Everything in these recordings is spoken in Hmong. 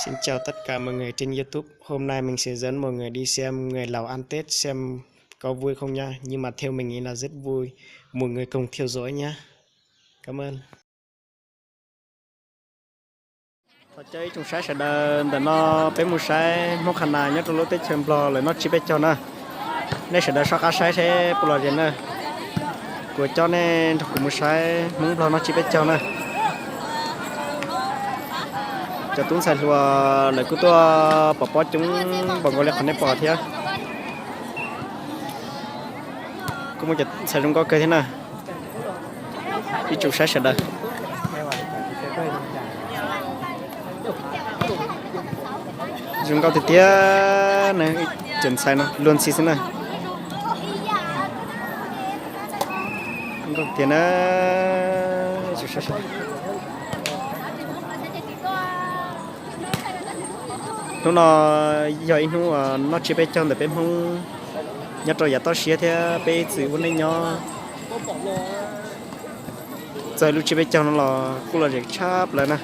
Xin chào tất cả mọi người trên YouTube. Hôm nay mình sẽ dẫn mọi người đi xem người Lào ăn Tết xem có vui không nha. Nhưng mà theo mình nghĩ là rất vui. Mọi người cùng theo dõi nhé. Cảm ơn. Thov caw ib tsoom saib sawv daws, ntawm no peb mus saib Hmoob Qhas Nas nyob rau lub teb chaws Nplog lawv noj tsiab peb caug na. Nej sawv daws soj qab saib seb puas lom zem na. Kuv coj nej nrog kuv mus saib Hmoob Nplog noj tsiab peb caug na. Cov tub ntxhais hluas lawv kuj tuaj pov pob coob npaum nkaus li qhov nej pom thiab. Kuj muaj cov ntxhais zoo nkauj kawg thiab na. Ib tsoom saib sawv daws, zoo nkauj tiag tiag na, cov ntxhais no luag ntxhi xwb na. Zoo nkauj tiag na. Hnub no yog ib hnub noj tsiab peb caug ntawm peb Hmoob nyob rau yav toj siab thiab peb ib txwm ua neej nyob. Txog lub tsiab peb caug no los kuj lom zem tshaj plaws na.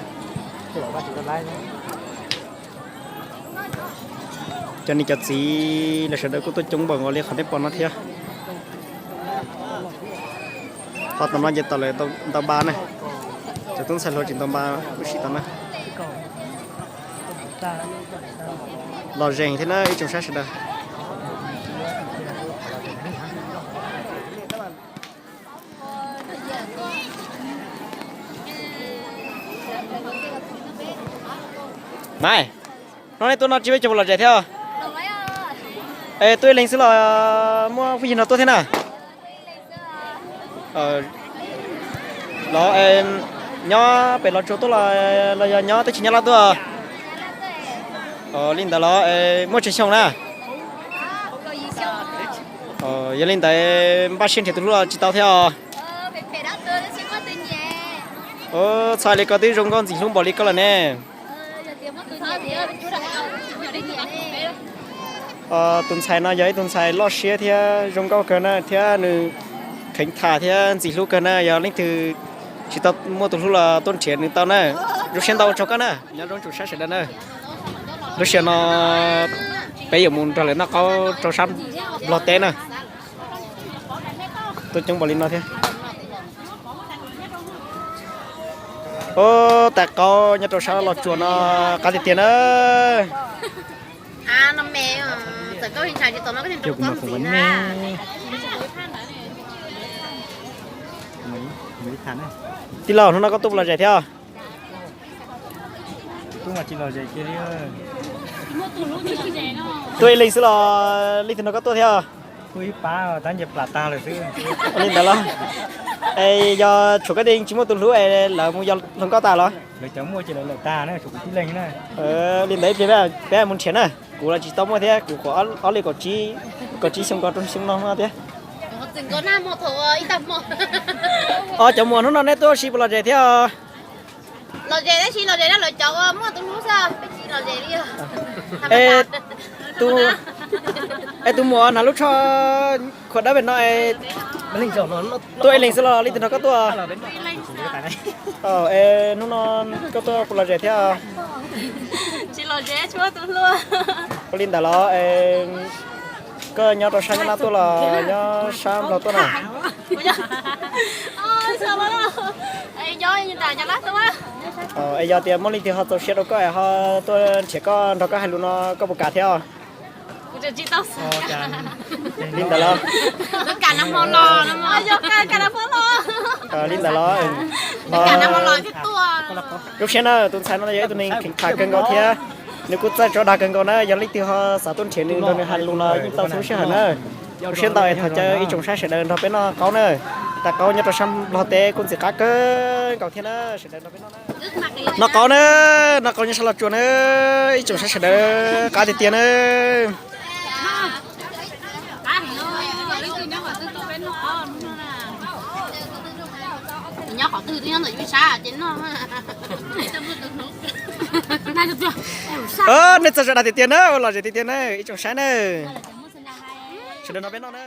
Cov niam cov txiv lawv sawv daws kuj tuaj coob npaum nkaus li qhov nej pom no thiab. Ho tom no ces tom lawv ntaus npa na. Cov tub ntxhais hluas tseem ntaus npa lub sij hawm no. Lom zem thiab na ib tsoom saib sawv daws. Nai, hnub no nej tuaj noj tsiab peb caug puas lom zem thiab? Es tuaj ib leeg xwb los muaj phooj ywg no tuaj thiab na? Los nyob pem Los Tsuas tuaj los yog nyob teb chaws Nyab Laj tuaj? Li ntawd los muaj tsawg xyoo na? Yog li ntawd npaj siab nrhiav tus hlub los tsis tau thiab os. Txhob li koj twb zoo nkauj ntxim hlub npaum li koj lawm ne. Tus ntxhais no yog ib tug ntxhais loj siab thiab zoo nkauj kawg na, thiab nws kheev tham thiab ntxim hlub kawg na. Yog leej twg tsis tau muaj tus hlub los tuaj nrhiav nws tau na. Zoo siab ntau, ua tsaug koj na. Nyob zoo tsoom saib sawv daws na. Lub sij hawm no peb yuav mus nrog lawv noj qaub rau sab Nplog teb na. Tuaj coob npaum li no thiab. Ub, tais qaub nyob rau sab Los Tsuas no qab tiag tiag na. Tij laug, hnub no koj tuaj puas lom zem thiab? Tuaj ib leeg xwb los leej twg nrog koj tuaj thiab? Li ntawd los, es yog tshuav koj tias tsis muaj tus hlub es lawv mus yos hluas nkauj tas los? Li ntawd ib pliag peb mus nrhiav na. Kuv los tsis tau muaj thiab, kuv qhuav ob li kaum tsib, kaum tsib xyoo, kaum rau xyoo no thiab. Os, cov muam, hnub no neb tuaj ua si puas lom zem thiab? Es tus muam hnav lub tsho khuam dawb pem no, tuaj ib leeg xwb los leej twg nrog koj tuaj? Es hnub no koj tuaj puas lom zem thiab? Ua li ntawd los, koj nyob rau sab Nyab Laj tuaj los nyob sab Nplog tuaj na? Es yog tias muaj leej twg ho txaus siab rau koj es ho tuaj nrhiav koj nrog koj hais lus no koj puas kam thiab? Li ntawd los, li ntawd los, zoo siab na, tus ntxhais no yog ib tug neeg kheev tham kawg nkaus thiab nws kuj txawj tso dag kawg nkaus na. Yog leej twg ho xav tuaj nrhiav nws nrog nws hais lus no yeej tau txhua sij hawm na. Zoo siab ntau es thov caw ib tsoom saib sawv daws nrog peb noj qaub na. Tais qaub nyob rau sab Nplog teb kuj ntxim qab kawg nkaus thiab na, sawv daws nrog peb noj na. Noj qaub na, noj qaub nyob sab Los Tsuas na, ib tsoom saib sawv daws, qab tiag tiag na. Nej txawj sawv daws tiag tiag na, ua lom zem tiag tiag na, ib tsoom saib na. Sawv daws nrog peb noj na.